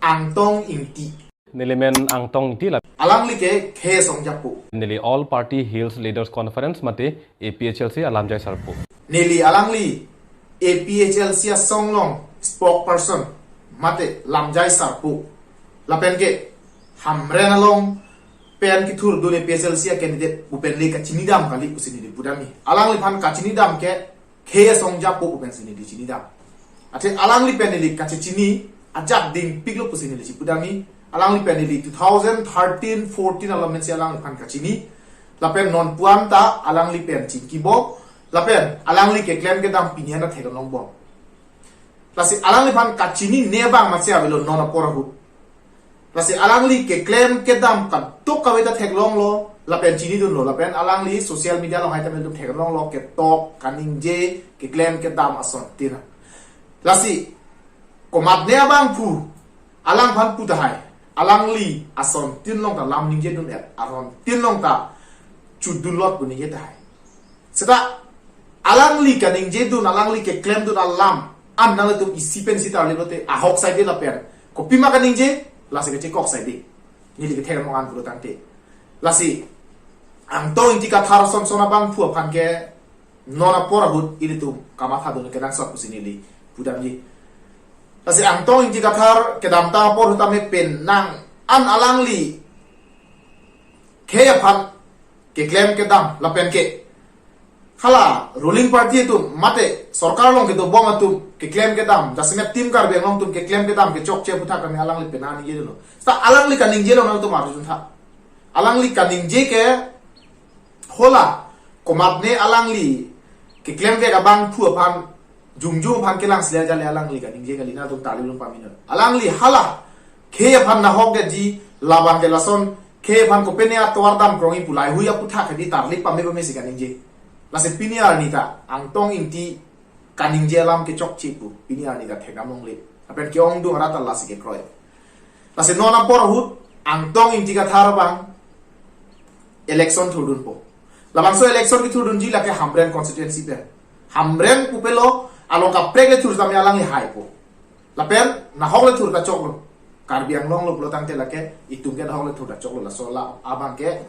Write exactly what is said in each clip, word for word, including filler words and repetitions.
Angtong Ingti. Neli men Angtong Ingti la. Alangli ke khei asong japo. Neli All Party Hills Leaders Conference mate A P H L C alamjai sarpo. Neli alangli A P H L C asong along spokesperson mate lamjai sarpo. Lapen ke Hamren along pen kethurdun A P H L C a candidate pu pen le kachinidam kali pusi neli pudamji. Alangliphan kachinidam ke khei asong japo pu pensi neli chinidam. Athe alangli pen neli kachechini ajak dingpiklo pusi neli chipudamji. Alangli pen neli two thousand thirteen fourteen along pensi alangliphan kachini. Lapen non pu-an ta alangli pen chingkibom. Lapen alangli keklem kedam pini an ta theklongbom. Lasi alangliphan kachinine abang masi avelo non apor ahut. Lasi alangli keklem kedam kadokave ta theklonglo, lapen chinidunlo, lapen alangli social media along hai ta nelitum theklonglo, ketok, kaningje, keklem kedam asontin. Lasi komatne abangphu alangphan pu tahai, alangli asontin along ta lam ningjedun-et, asontin along ta chudunlot pu ningje tahai. Seta alangli kaningjedun, alangli keklemdun alam an nanglitum isi pensi tarlip lote ahok saide lapen kopima kaningje, lasi kachekok saide. Neli kethe anong an pulo tangte. Lasi Angtong Ingti Kathar asonson abangphu aphan ke non apor ahut ilitum kamathadun kenangsot pusi neli pudamji. Lasi Angtong Ingti Kathar kedamtang apor ahut tame penang an alangli khei aphan keklem kedam lapen ke hala ruling party atum mate sorkar along kedobom atum keklem kedam, jasemet Team Karbi Anglong atum keklem kedam kechokche aphuthak kami alangli penang ningjedunlo. Seta alangli kaningje along nangtum arjujuntha. Alangli kaningje ke hala komatne alangli keklemvek abangphu aphan jongjong aphan kelang sila jale alangli kaningje kali, nangtum tarlip lung pamino. Alangli hala khei aphan nahokdetji, labang ke lason khei aphan kopine atovar dam krongji pu lahei hui aphuthak hedi tarlip pame pamesi kaningje. Lasi pini arni ta Angtong Ingti kaningje alam kechokche pu pini arni ta thekdam longle. Lapen ke-ongdung arat ta lasi kekroi. Lasi non apor ahut Angtong Ingti Kathar abang election thurdunpo. Labangso election kethurdunji lake Hamren constituency pen. Hamren pupelo along kaprek le thur tame alangli haipo. Lapen nahok le thur ta choklo. Karbi Anglong lo pulo tangte lake itum ke nahok le thur ta choklo, laso la abang ke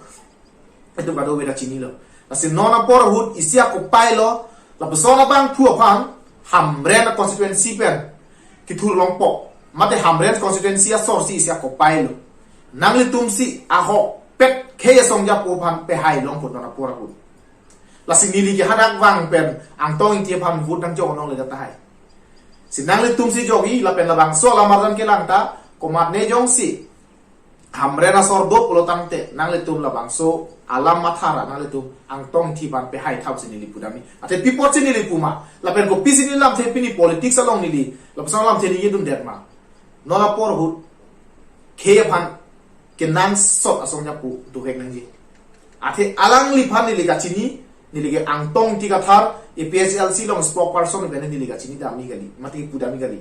itum kadokave ta chinilo. Lasi non apor ahut isi akopai lo, lapuson abangphu aphan Hamren constituency pen kethur longpo. Mate Hamren constituency asor si isi akopai lo. Nanglitum si ahokpet khei asong japo aphan pehai longpo non apor ahut. Lasi neli ke hadak vang pen Angtong Ingti aphan vote nangjok longle tahai. Si nanglitum si jokji lapen labangso alam arjan kelang ta komatne jongsi Hamren asor do pulo tangte nanglitum labangso alam mathara nanglitum Angtong Ingti aphan pehai thap si neli pudamji. Athe pi apotsi neli puma lapen kopisi neli lamthe pini politics along neli lapuson lamthe ningjedundet ma. Non apor ahut khei aphan kenangsot asong japo dovek nangji. Athe alangliphan neli kachini, neli ke Angtong Ingti Kathar, A P H L C along spokesperson pen neli kachinidamji kali, mate pudamji kali.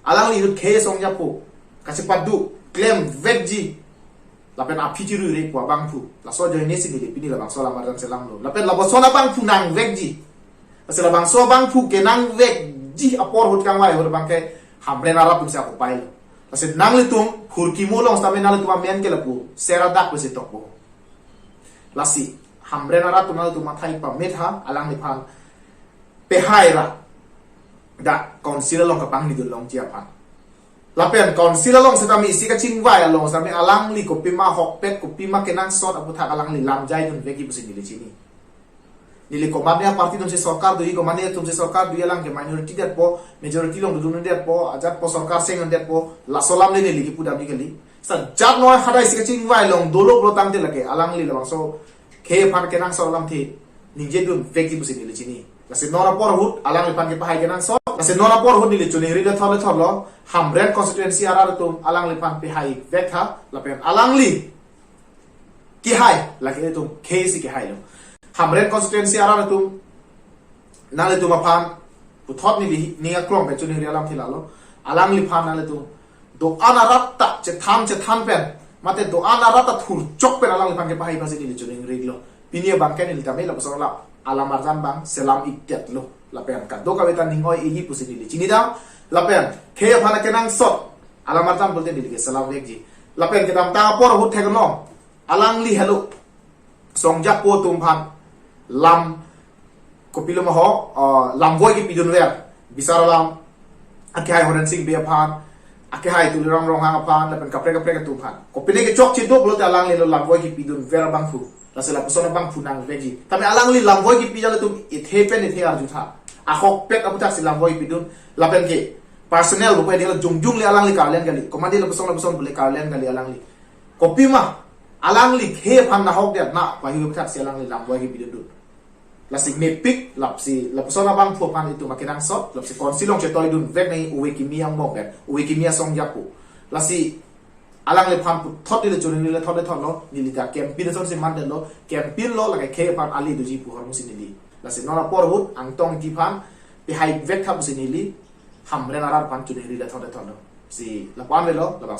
Alangli ahut khei asong japo kachepadu klemvekji. Lapen aphi chiruire pu abangphu. Laso ajoine si neli pini labangso alam arjan selamlo. Lapen lapuson abangphu nangvekji. Lasi labangso abangphu kenangvekji apor ahut kangvai ahut abang ke Hamren arat atum si akopai lo. Lasi nanglitum hurkimo along sitame nanglitum amen ke lapu sera dak pusi tokpo. Lasi Hamren arat atum nanglitum mathai pametha alangliphan pehai ra dak council along kapangnidun longji aphan. Lapen council along sitame isi kachingvai along sitame alangli kopima ahokpet kopima kenangsot aphuthak alangli lamjaidunvekji pusi neli chini. Neli komatne aparty atum si sorkar doji, komatne atum si sorkar doji, alang ke minority detpo, majority along dodundetpo, ajatpo sorkar sengdetpo, laso alam le neli kipudamji kali. Seta jat noi hadak isi kachingvai along dolo pulo tangte lake alangli labangso khei aphan kenangsot alamthe ningjedunvekji pusi neli chini. Lasi non apor ahut alangliphan kepahai kenangsot. Lasi non apor ahut neli choningri lethor lethorlo. Hamren constituency arat atum alangliphan pehaivek tha. Lapen alangli kehai lake itum khei si kehailo. Hamren constituency arat atum nanglitum aphan puthot neli ning aklong pen choningri alamthe lalo. Alangliphan nanglitum do-an arat ta chethan chethan pen mate do-an arat ta thurchok pen alangliphan kepahai aphansi neli choningrilo. Pini abang ke neli tame lapuson alam arjan abang selam-ikdetlo. Lapen kadokave ta ning oi-eji pusi neli chinidam. Lapen khei aphan kenangsot Alam artam pulote neli ke selam vekji. Lapen kedamtang apor ahut thekno, alangli helo Song Japo atum aphan lam, kopilo ma ho, uh, lamvoi kepidunver. Bisar alam, akehai Horensing Bey aphan, akehai Tuliram Ronghang aphan, lapen kaprek kaprek atum aphan. Kopine kechokche do pulote alangli lo lamvoi kepidunver abangphu. Lasi lapuson abangphu nangvekji. Tame alangli lamvoi kepi jala atum ithe pen ithe arjutha. Ahokpet aputhaksi lamvoi kepidun. Lapen ke personal bukai dia jongjong le alangli karlen kali. Komandi lapuson lapuson bule karlen kali alangli. Kopima alangli khei aphan nahok dia na pahi aputhaksi alangli lamvoi kepidundun. Lasi mepik, lapsi lapuson abangphu aphan itum akenangsot, lapsi konsilong chetoidunvek nai ove kimi angbong pen, ove kimi asong japo. Lasi alangliphan puthot neli choningri le thot le thotlo, neli ta campaign asonsi mandetlo, campaign lo lake khei aphan ali doji pu ahormu si neli. Lasi non apor ahut Angtong Engti aphan pehai vek tha pusi neli Hamren arat aphan choningri le thot le thotlo. Si lapu-an avelo, labang